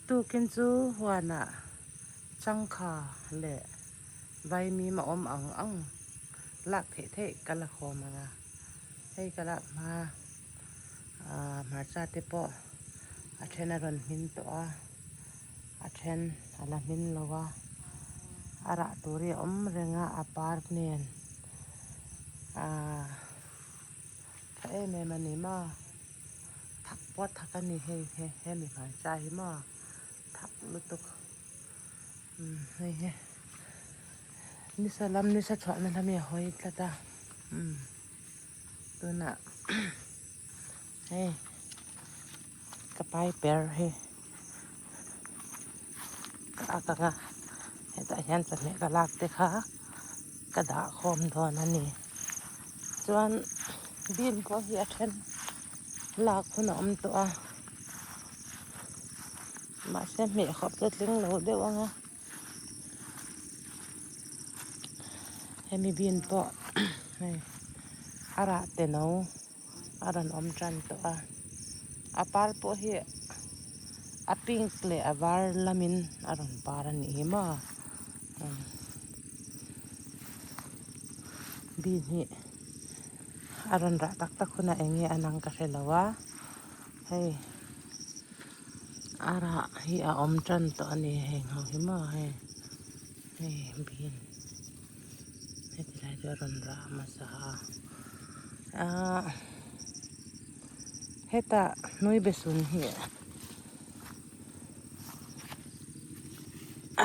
Tukin chu huanah changkha leh vaimim a awm ang ang lak theih theih ka la khawm ang a, hei ka lak hma ah hmarcha te pawh a then a rawn hmin tawh a, a then a la hmin lo a, a rah tur hi a awm reng a, a par nen ah tha em em a ni maw. Thak pawh thak a ni hei he hemi hmarcha hi maw thak lutuk umm hei hi nisa lam nisa chhuahna lam hi a hawi tlat a umm tunah hei ka piper hi ka ak ang a hetah hian chawhmeh ka lak te kha ka dah khawm dawn a ni chuan bean pawh hi a then lak hun a awm tawh a mahse hmeh khawp chu a tling lo deuh ang a hemi bean pawh hei a rah te no a rawn awm tan tawh a a par pawh hi a pink leh a var lamin a rawn par a nih hi maw bean hi a rawn rah tak tak hunah eng nge a nang ka hre lo a hei a rah hi a awm tan tawh a ni heng ho hi maw hei hei bean. Heti lai chu a rawn rah hmasa a ahh hetah hnui besun hi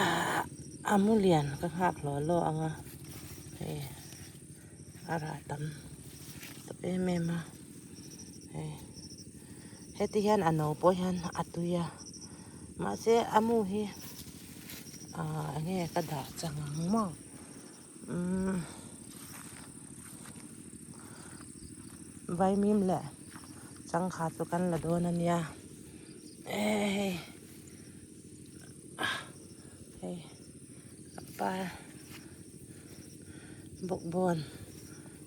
ahh a mu lian ka nghak hlawl hlawl ang a hei a rah tam tawh em em a hei heti hian a no pawh hian a tui a mahse a mu hi. Ahh enge ka dah chang ang maw umm vaimim leh changkha chu kan la dawn a nia eh hei a pa bawkbawn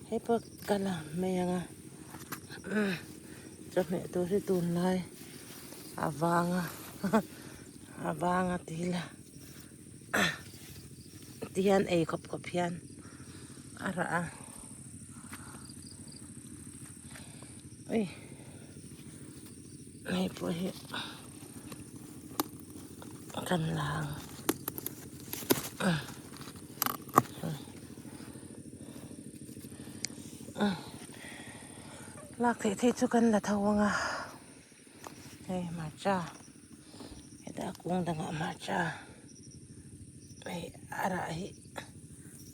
hei pawh ka la mai ang a chawhmeh tur hi tunlai a vang a. A vang a ti la ti hian ei khawp khawp hian a rah a ui hei pawh hi kan la ang lak theih theih chu kan la tho ang a. Hei hmarcha hetah kung dangah hmarcha hei a rah hi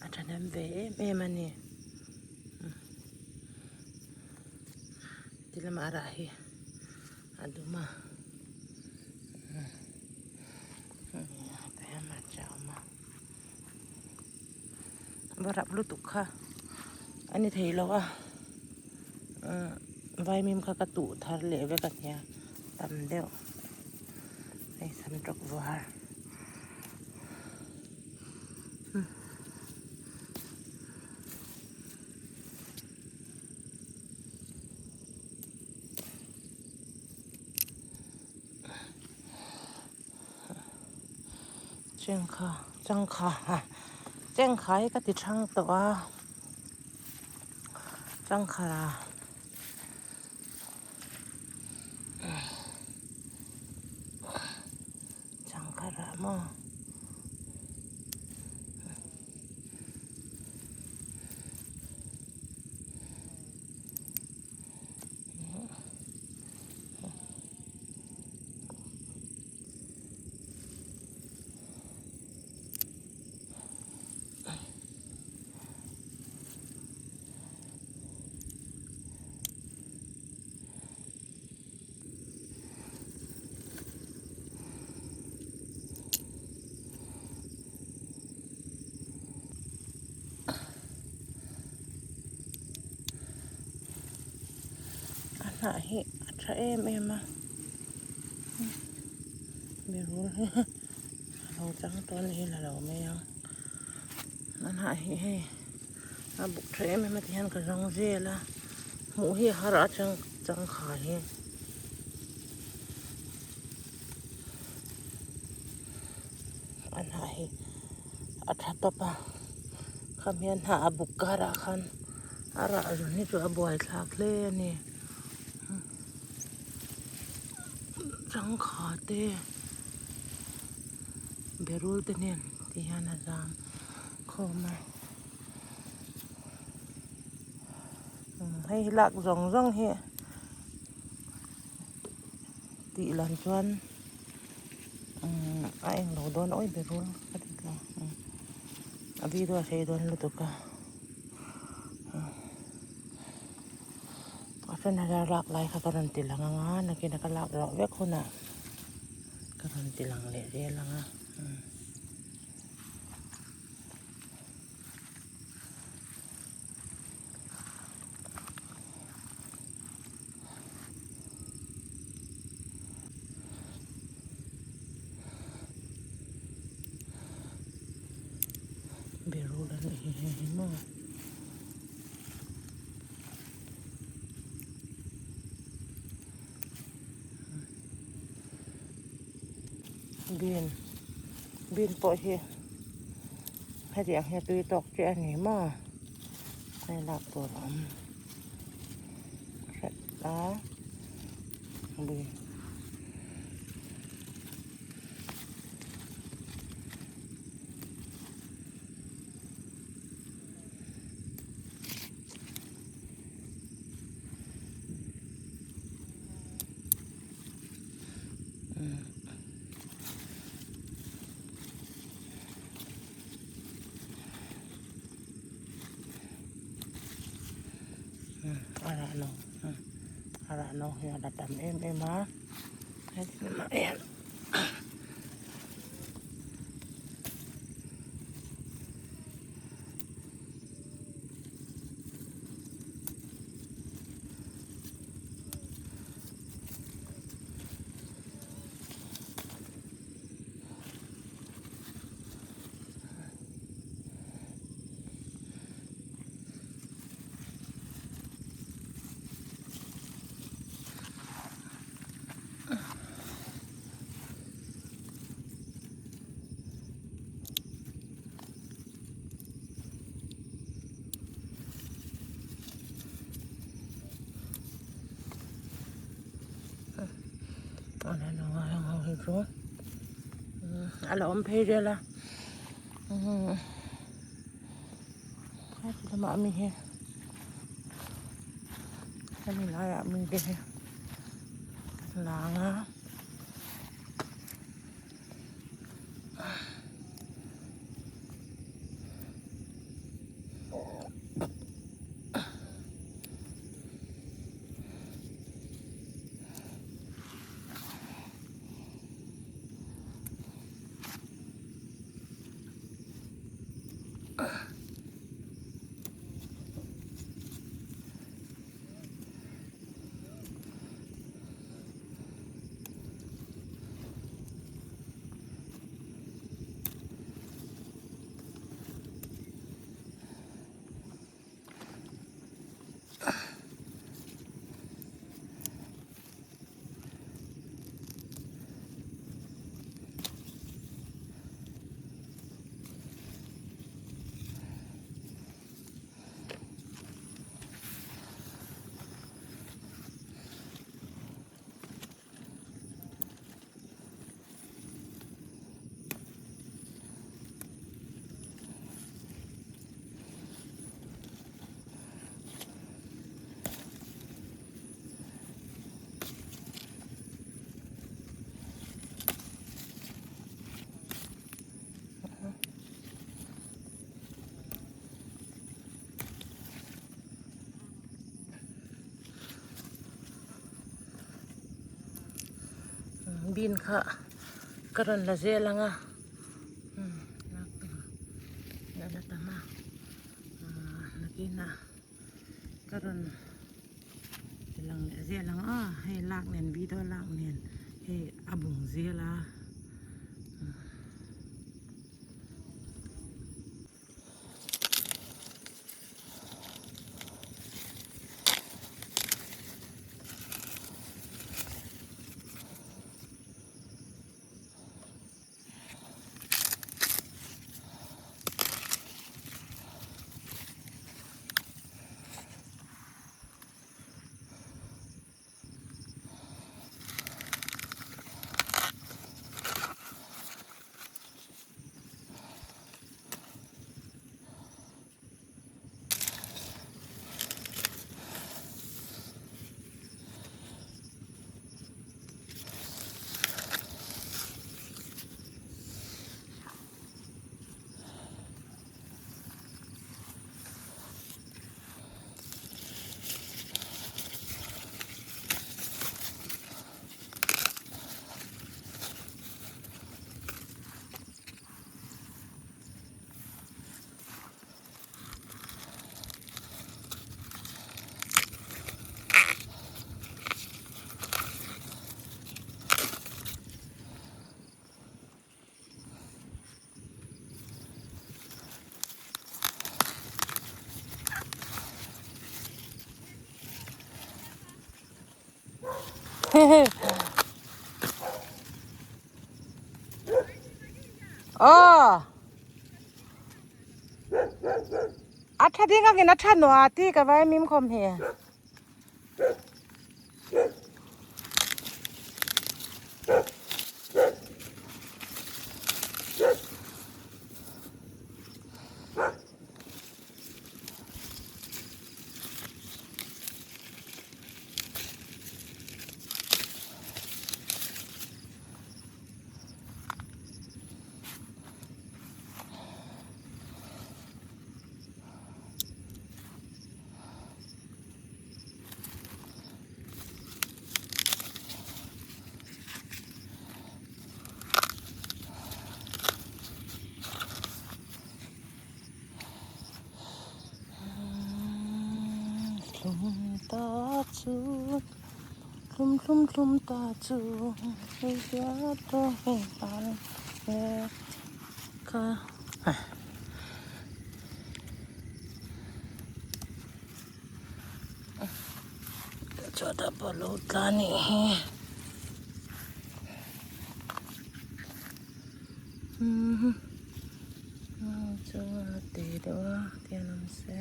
a thahnem ve em em a ni ti lamah a rah hi a dum a hetah hian hmarcha a awm a va rap lutuk kha a ni thei lo a. Vaimim kha ka tuh thar leh vek a nia tam deuh hei sam tawk var chengkha changkha chengkha hi ka ti thang tawh a. Changkhara changkhara maw A hnah hi a tha em em a berul hi a lo chang tawn hi la lo mai ang. A hnah hi hei a buk tha em em a ti hian ka zawng vel a hmuh hi a har a chang changkha hi. A hnah hi a tha tawp a khami a hnah a buk karah khan a rah zun hi chu a buaithlak hle a ni changkha te berul te nen ti hian a zam khawm a hei hi lak zawng zawng hi tih lan chuan a englo dawn awi berul ka ti tla a video a sei dawn lutuk a a then a lak lai kha ka rawn ti lang ang a nakin a ka lak loh vek hunah ka rawn ti lang leh zel ang a. Berul a nih hi hei hi maw. Bean bean pawh hi hetiang hi a tui tawk chiah a ni maw hei lak tur a awm hret a bean. A rah no a rah no hian a tam em em a heti lamah hian. A la awm phei vel a heti lamah mi hi hemi laiah mi te hi an lang a. Bean kha ka rawn la zel ang a la la tam a nakinah ka rawn ti lang leh zel ang a hei lak nen video lak nen hei a bung zel a. Aw a tha ding angin a tha nuah ti ka vaimim khawm hi. Thlum ta chu thlum thlum thlum ta chu hei kha. Chhuatah pawh lo tla a nih hi chu a la te deuh a tiang awm se.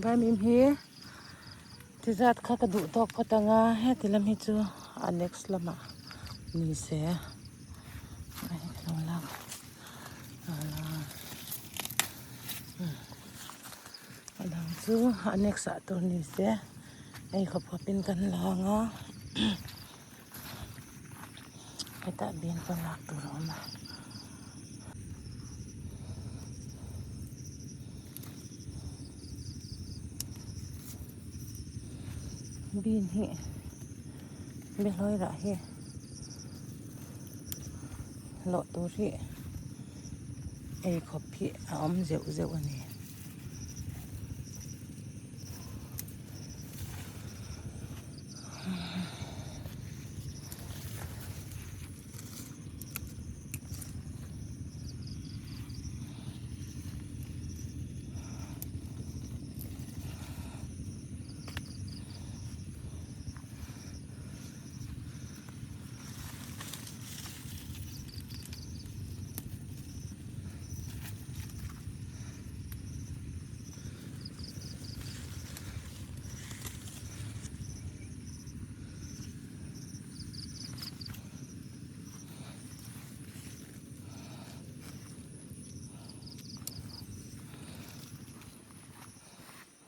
Vaimim hi ti zat kha ka duh tawk phawt ang a heti lam hi chu a next lamah ni se a dang chu a next ah tur ni se hei khawp khawp in kan la ang a hetah bean pawh lak tur a awm a. Bean hi behlawi rah hi hlawh tur hi ei khawp hi a awm zeuh zeuh a ni.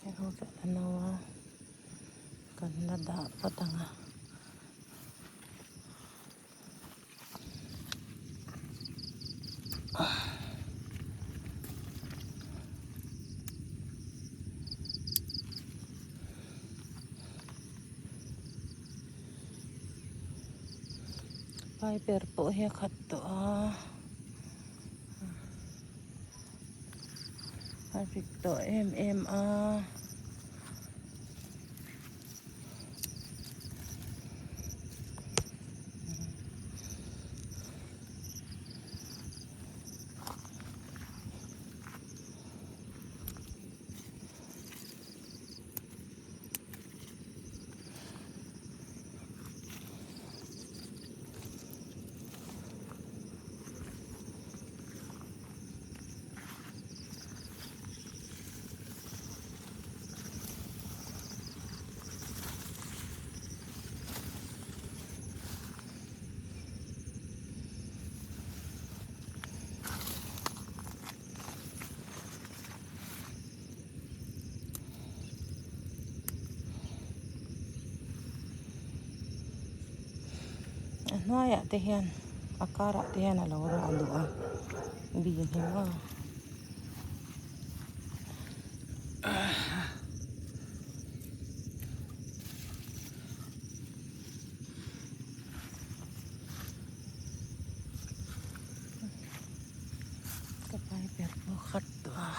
Hei ho chu a no a kan la dah phawt ang a. Piper pawh hi a khat tawh a a rit tawh em em a. hnuaiah te hian a karah te hian a lo rah duh a bi hnim a. Ka pipe pawh khat tawh a.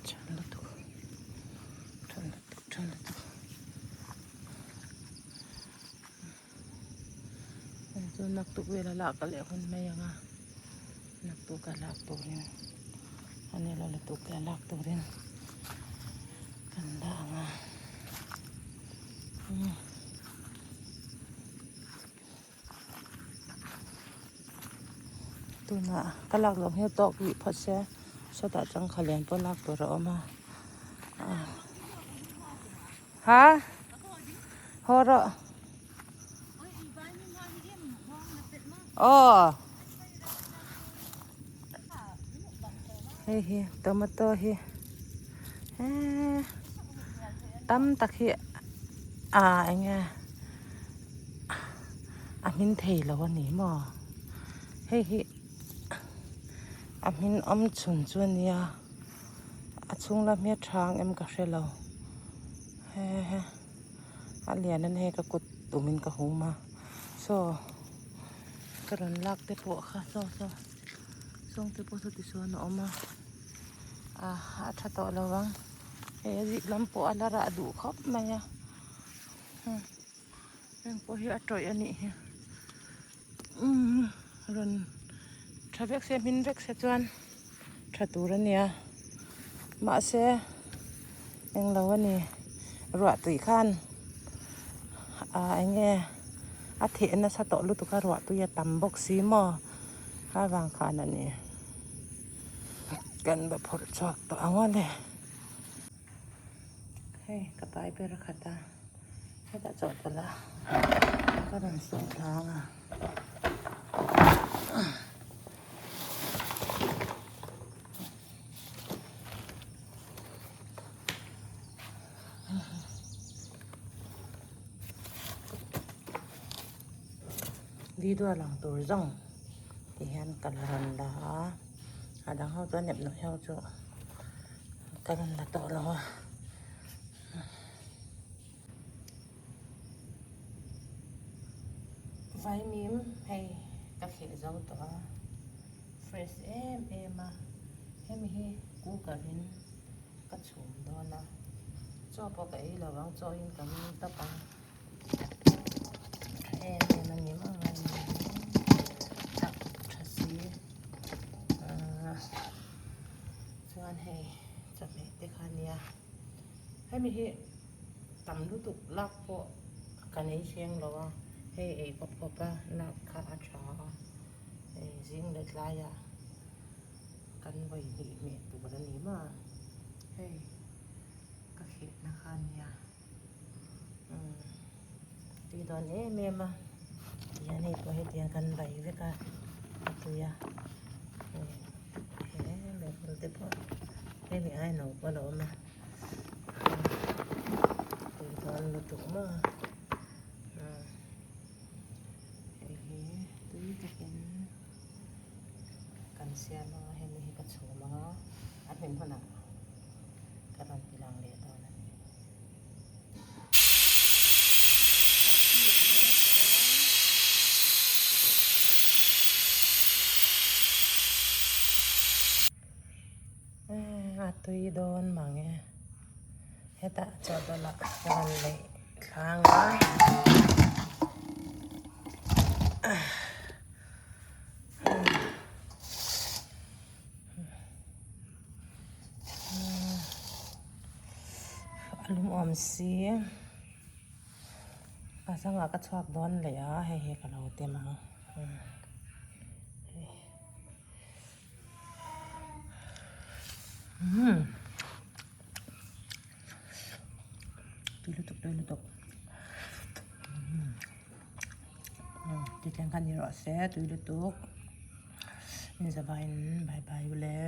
Tha lutuk tha lutuk tha lutuk hei chu naktuk vela lak a leh hun mai ang a naktuk a lak turin a ni lo lutuk te a lak turin kan dah ang a. Tunah ka lak loh hi tawk rih phawt se sawtah chuan khawlian pawh lak tur a awm a ha haw rawh aw hei hi tomato hi eee tam tak hi ah eng nge. A hmin thei lo a ni maw hei hi a hmin awm chhun chu a nia a chhung lam hi a tha ang em ka hre lo he a lian a ni hei ka kut tum in ka hum a saw ka rawn lak te pawh kha saw saw sawng te pawh saw tisawn a awm a ah a tha tawh lo ang hei a zik lam pawh a la rah duh khawp mai a. Heng pawh hi a tawih a nih hi umm rawn tha vek se hmin vek se chuan tha tur a nia mahse englo a ni ruah tui khan ah eng nge a theh nasa tawh lutuk a ruah tui a tam bawk si maw kha vang khan a ni kan va phawrh chhuak tawh ang aw le. Hei ka pai ber a khat a hetah chawhtawlh a ka rawn sawm thlang a. Video lang tur zawng ti hian ka la rawn la a a dang ho chuan ep nawh ho chu. Ka rawn la tawh lo a. Vaimim hei ka kheh zo tawh a, fresh em em a, hemi hi cooker in ka chhum dawn a, chaw pawh ka ei lo ang, chaw in ka ring tawp ang. Tha em em a ni maw vaimim hi, tha si. Chuan hei chawhmeh te kha nia hemi hi tam lutuk lak pawh kan ei hreng lo a hei ei kawp kawp a lak kha a tha a hei zing leh tlaiah kan vawi hnih hmeh tur a ni maw hei ka khehna kha nia umm tui dawn em em a tihian hei pawh hetiang kan bai vek a a tui a he mehbul te pawh hemi ai no pawh a lo awm a tui dawn lutuk maw hei hi tui takin kan siam ang a hemi hi ka chhum ang a a hmin hunah ka rawn ti lang leh dawn a ni. A tui dawn mang e hetah chawhtawlh ah ka rawn neih thlang a. A lungawm si a zangah ka chhuak dawn leh a hei hi ka lo tem ang umm tui lutuk tui lutuk tithleng kha ni rawh se tui lutuk. Inzavain bye bye u le.